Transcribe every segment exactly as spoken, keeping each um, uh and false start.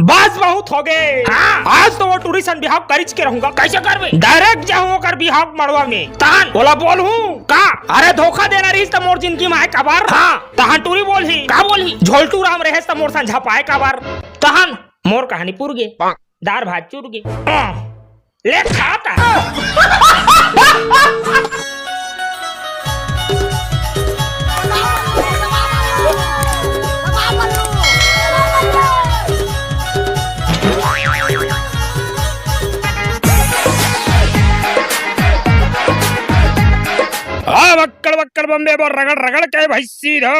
बस बहुत होगे। हाँ। आज तो वो टूरी सन बिहाव करिच के रहूंगा। कइसे करबे? Direct जाहूं ओकर बिहाव मड़वा में। तहन? ओला बोलहूं का? अरे धोखा देना रहिस त मोर जिंदगी में आए काबर? हाँ। तहन टूरी बोलही। का बोलही? झोलटू राम रहेस त मोर सन झपाए काबर? तहन? मोर कहानी पुर गे। दार भात चुर गे। ले खा त। आ, वक्कड़ वक्कड़ बम्बे बर रगड़ रगड़ के भैंसी धो।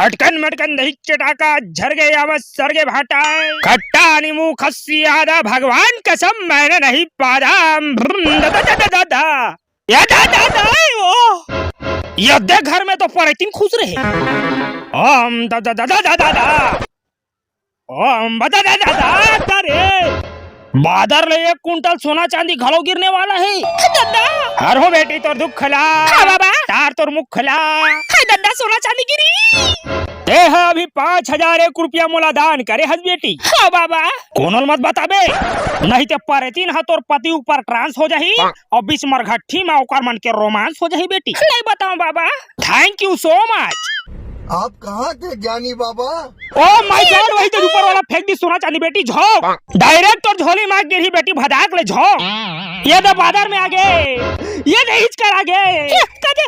अटकन मटकन दही चटाका, झरगे यावत सरगे भाटा। खट्टा नींबू खस्सी आदा, भगवान कसम मैंने नहीं पादा। भ्रम, दा, दा, दा, दा, दा। या दा, दा, दा, ए, ओ। या दे घर में तो परेतिन खुश रहे। ओम दा, दा, दा, दा, दा, दा, दा। ओम बदा, दा, दा, दा, दा रे। बादर ले एक कुंटल सोना चांदी घलो गिरने वाला हे। दद्दा। हर हो बेटी तोर दुख ला। हाँ बाबा। तार तोर मुख ला। हाय दद्दा, सोना चांदी गिरी। ते ह अभी पाँच हजार एक रुपया मोला दान करे हस बेटी। हाँ बाबा। कोनो ल मत बताबे, नहीं ते परेतिन ह तोर पति ऊपर trans हो जाही अउ बीच मरघट्ठी म ओकर मन के romance हो जाही बेटी। नहीं बताऊं बाबा। Thank you so much। आप कहाँ थे ज्ञानी बाबा? Oh my God, वही तो ऊपर वाला फेंक दी सोना चांदी बेटी, झोंक। Direct तोर झोली मार गिरही बेटी, भदाक ले झोंक। ये दे बादर में आगे, ये दे हिचकर आगे। ये, का दे?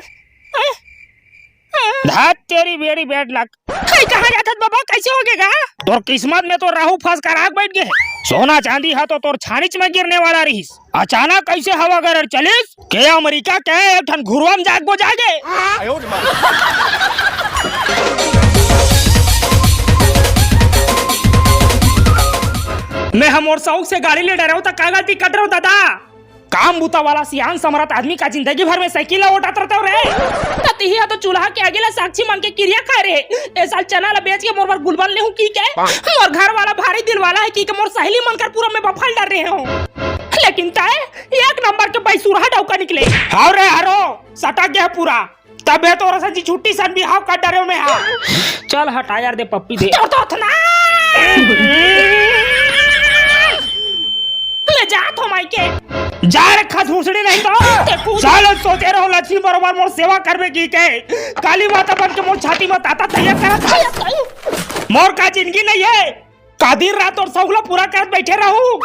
धात तेरी बेरी bad luck। हाय, कहाँ जाथस बाबा? कइसे होगे गा? तोर किस्मत में तो राहु फंस कर आग बैठ गे। सोना चांदी ह तो तोर छानिच में गिरने वाला रहिस। अचानक कइसे हवा गरेर चलिस के अमेरिका के एक ठन घुरवा म जाग गो जागे। मैं ह मोर शौक से गाड़ी ले डरेंव त का गलती कर डरेंव दादा? काम बूता वाला सियान समरथ आदमी का जिंदगी भर में साइकिल ला ओटात रहते हो रे। त तिही ह तो चूल्हा के आगे ला साक्षी मन के किरिया खाए रहे। ए साल चना ला बेच के मोर बर गुलबन लेहूं की के? मोर घर वाला भारी दिल वाला हे की के मोर सहेली मन कर पूरा में बफल डर रहे हो। लेकिन तय एक नंबर के बैसुरहा डौका निकले। हाव रे हरो, सटा गया पूरा। तबे तो रसन जी छुट्टी सन बिहाव कर डरे में हा। चल हटा यार, दे पप्पी दे। तो, तो थना। ले जा तो माई के। जा रे खस भूसड़ी नहीं तो। ते कूद। साले सोचे रहो लक्ष्मी बरोबर मोर सेवा करबे की के। काली माता बन के मोर छाती में ताता तैयार करत हे। मोर का जिंदगी नहीं हे। का दिन रात तोर सौगला पूरा करत बैठे रहू।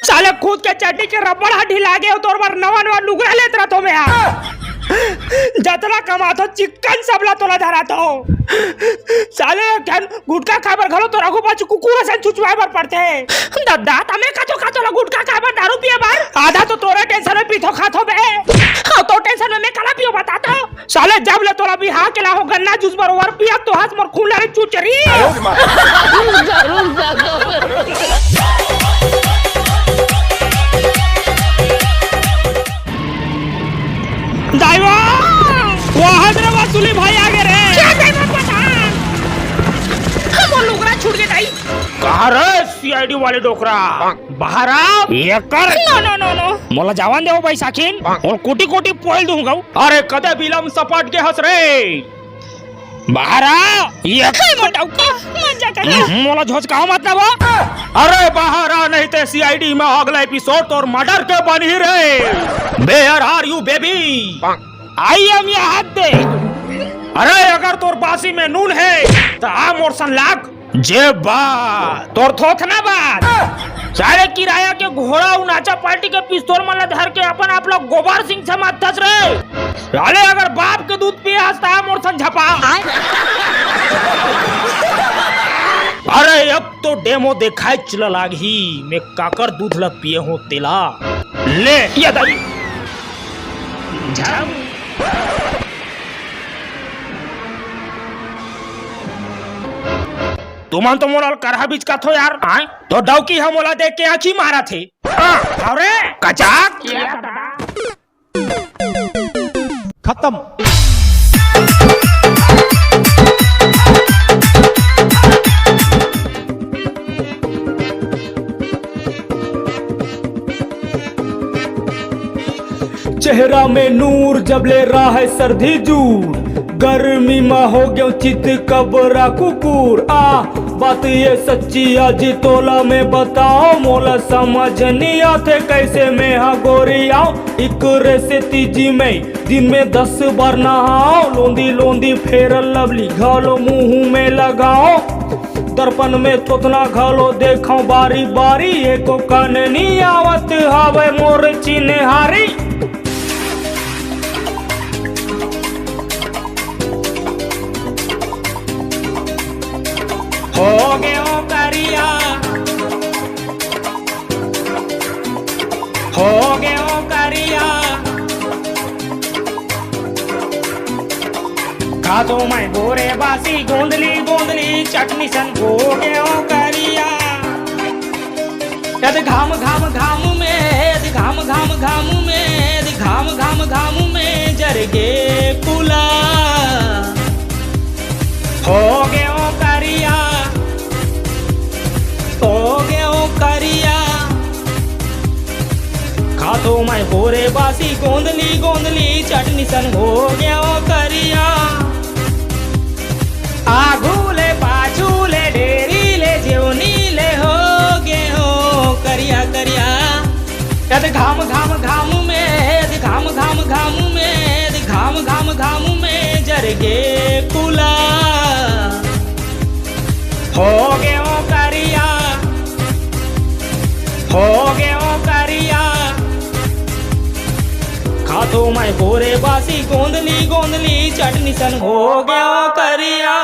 साले खुद के चड्डी के रबड़ ह ढिला गे, तोर बर नवा नवा लुगरा लेत रहत हो मैं हा। जतना कमात हो चिक्कन सबला तोला धरात हो। साले एक ठन गुटखा खाए बर घलो तोर आगू पाछू कुकुर असन चुचवाए बर पड़थे। दद्दा, तमे का तो का तोला गुटखा खाए बर, दारू पिए बर? आधा तो तोरे tension में पीथो खात हो बे। हाँ, तो tension में मैं काला पियो बता तो। साले जब ले तोला बिहाव के लाहो गन्ना जूस बरोबर पिया तो हस मोर खून ला रे चुचरी। दाईवा, वहां रे वसूली भाई आ गए रे। क्या दाईवा पठान? हमर लुगरा छूट गए दाई। कहाँ रे C I D वाले डोकरा? बाहर आ। ये कर। No, no, no, no। मोला जावन दे हो बैसाखिन। और कोटी कोटी पोल दूंगा। अरे कदे बिलम सपाट के हंस रे। बाहर आ। ये हाय मोटाऊ का, मत जा कर। हम्म, मोला झोचकाओ मत ना वो। अरे बाहर आ, नहीं ते C I D में अगला episode तोर murder के बनही रे। Where are you baby? I am यहाँ दे। अरे अगर तोर बासी में नून हे त आ मोर सन लाग। जे बा तोर थोथना बात। साले किराया के घोड़ा अउ नाचा पार्टी के पिस्तौल मन ला धर के अपन आप ला गोबर सिंह समझथस रे। साले अगर बाप के दूध पिए हस त आ मोर सन झपा। अरे अब तो demo देखाएच ल लागही, मैं काकर दूध ला पिए हों तेला। ले ये दाई। झम। तुमन तो मोला करहा बीच कथो यार। आय? तो डौकी ह मोला देख के आँखी मारत हे। हाँ, अरे कचाक। खत्म। चेहरा में नूर जब ले रहा है सर्दी जूर, गर्मी म हो गयो चित कबरा कुकुर। आ बात ये सच्ची आज तोला मैं बताओ, मोला समझ नहीं आथे कैसे मैं हा गोरी आओ। इकरे से तीजी मैं दिन में दस बार नहाओ, लोंदी लोंदी फेर लवली घलो मुंह में लगाओ। दर्पण में थोथना घलो देखो बारी बारी, एको कन नी आवत हवे मोर चिन्हारी। हो गयो करिया, हो गयो करिया। खातो मैं बोरे बासी गोंदली गोंदली चटनी सन हो गयो करिया। यद घाम घाम घाम में, यद घाम घाम घाम में, यद घाम घाम घाम में जरगे कुला। हो गयो करिया, हो गयो करिया। खातो मैं बोरे बासी गोंदली गोंदली चटनी सन हो गयो करिया। आगू ले पाछू ले डेरी ले जेवनी ले हो गयो करिया करिया। यद घाम घाम घाम में, यद घाम घाम घाम में, यद घाम घाम घाम में जरगे कुला। हो गयो करिया, हो गयो करिया। खातो मैं बोरे बासी गोंदली गोंदली चटनी सन हो गयो करिया।